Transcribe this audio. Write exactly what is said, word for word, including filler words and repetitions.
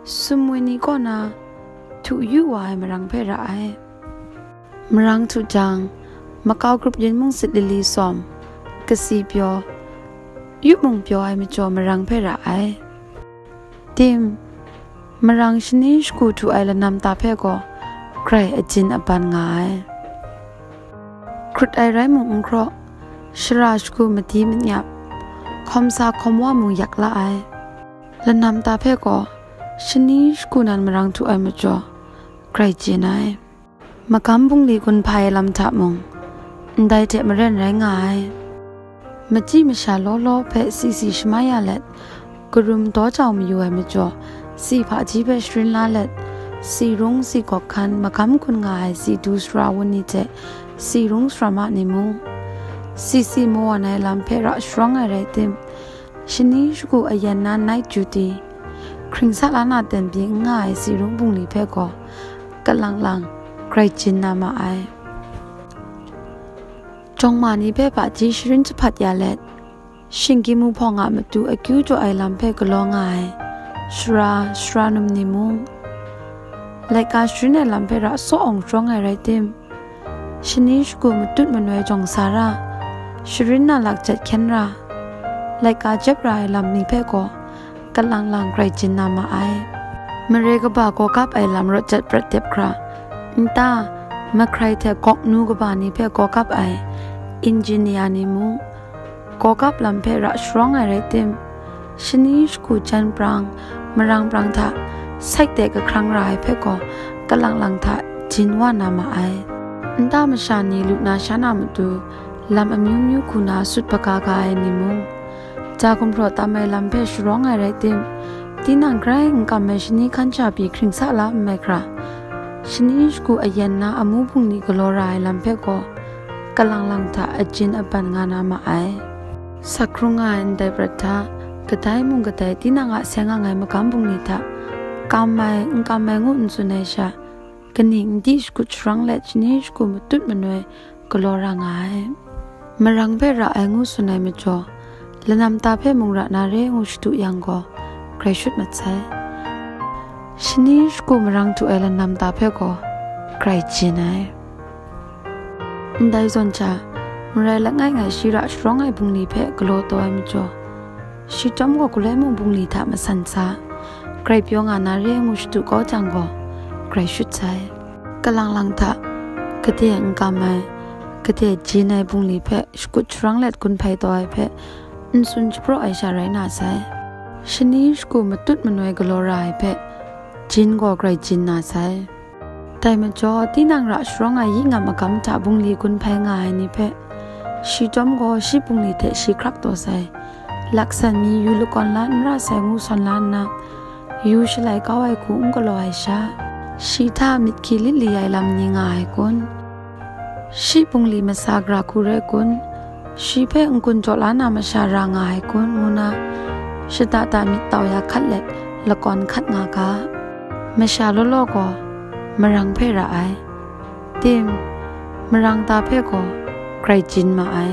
Sumwi ni kaw na htu yu wa ai marang hpe ra ai. Marang htu jang, makau grup yin mung sit lili sawm, kasi pyaw, yu mung pyaw ai majaw marang hpe ra ai. Tim, marang shani shagu htu ai lanam ta hpe gaw grai ajin aban nga ai. Hkrut ai rai mung n hkraw, shara shagu madi manyap, hkawm sa hkawm wa mung yak la ai. Lanam ta hpe gaw shani shagu nan marang htu ai majaw grai jin ai. Magam bungli gun hpai ai lam hta mung, ndai hte maren rai nga ai. Machyi masha law law hpe si si shamai ya let, karum daw jau mayu ai majaw, si hpaji hpe sharin la let, si rung si gawk hkan magam gun nga ai si du sara wun ni hte si rung sara ma ni mung, si si mawan ai lam hpe ra sharawng ai rai tim, shani shagu ayan na night duty, hkring sa la na ten pyi n nga ai si rung bungli hpe gaw, kalang lang grai jin na ma ai. Jawng ma ni hpe hpaji sharin jahpat ya let, shinggyim wuhpawng a matu akyu jaw ai lam hpe galaw nga ai, shara, shara num ni mung, laika sharin ai lam hpe ra saw awng sharawng ai rai tim, shani shagu matut manoi jawng sa ra, sharin na lak jat hkyen ra, laika jep ra ai lam ni hpe gaw, kalang lang grai jin na ma ai. Mare kaba gaw kap ai lam rawt jat prat dep hkra, nta, mahkrai hte gawk nu kaba ni hpe gaw kap ai, injinia ni mung, gaw kap lam hpe ra sharawng ai rai tim, shani shagu jan prang, marang prang hta, sait de kahkrang ra ai hpe gaw, kalang lang hta jin wa na ma ai. Nta masha ni lu na sha na matu, lam amyu myu hku na sut hpaga ga ai ni mung, ja gumhpraw tam ai lam hpe sharawng ai rai tim, tinang grai n kam ai shani hkan sha pyi hkring sa la n mai hkra, shani shagu ayan na amu bungli galaw ra ai lam hpe gaw, kalang lang hta ajin aban nga na ma ai. Sak hkrung nga ai ndai prat hta, kadai mung kadai tinang a seng ang ai magam bungli hta, kam ai, n kam ai ngu n tsun ai sha, kaning n di shakut sharang let shani shagu matut manoi galaw ra nga ai. Marang hpe ra ai ngu tsun ai majaw, lanam ta hpe mung ra na re ngu shadu yang gaw, grai shut mat sai. Shani shagu marang htu ai lanam ta hpe gaw, grai jin ai. Ndai zawn hta, marai langai ngai shi ra sharawng ai bungli hpe galaw taw ai majaw, shi chyawm gaw galoi mung bungli hta masan sa, grai pyaw nga na re ngu shadu kau jang gaw, grai shut sai. Kalang lang hta, gade n kam ai, gade jin ai bungli hpe shakut sharang let gun hpai taw ai hpe, n tsun shapraw ai sha rai na sai. Shani shagu matut manoi galaw ra ai hpe, jin gaw grai jin na sai. Dai majaw, tinang ra sharawng ai yi ngam magam hta bungli gun hpai nga ai ni hpe, shi chyawm gaw shi bungli hte shi hkrak taw sai. Laksan mi yu lakawn la n ra sai ngu sawn la nna, yu shalai kau ai hku n galaw ai sha, shi hta myit hkyi lit li ai lam ni nga ai kun? Shi bungli masa gara hku rai kun? Shi hpe n-gun jaw la na masha ra nga ai kun, ngu na, shada da myit tau ya hkat let lakawn hkat nga ga. Masha law law gaw marang hpe ra ai. Tim, marang ta hpe gaw grai jin ma ai.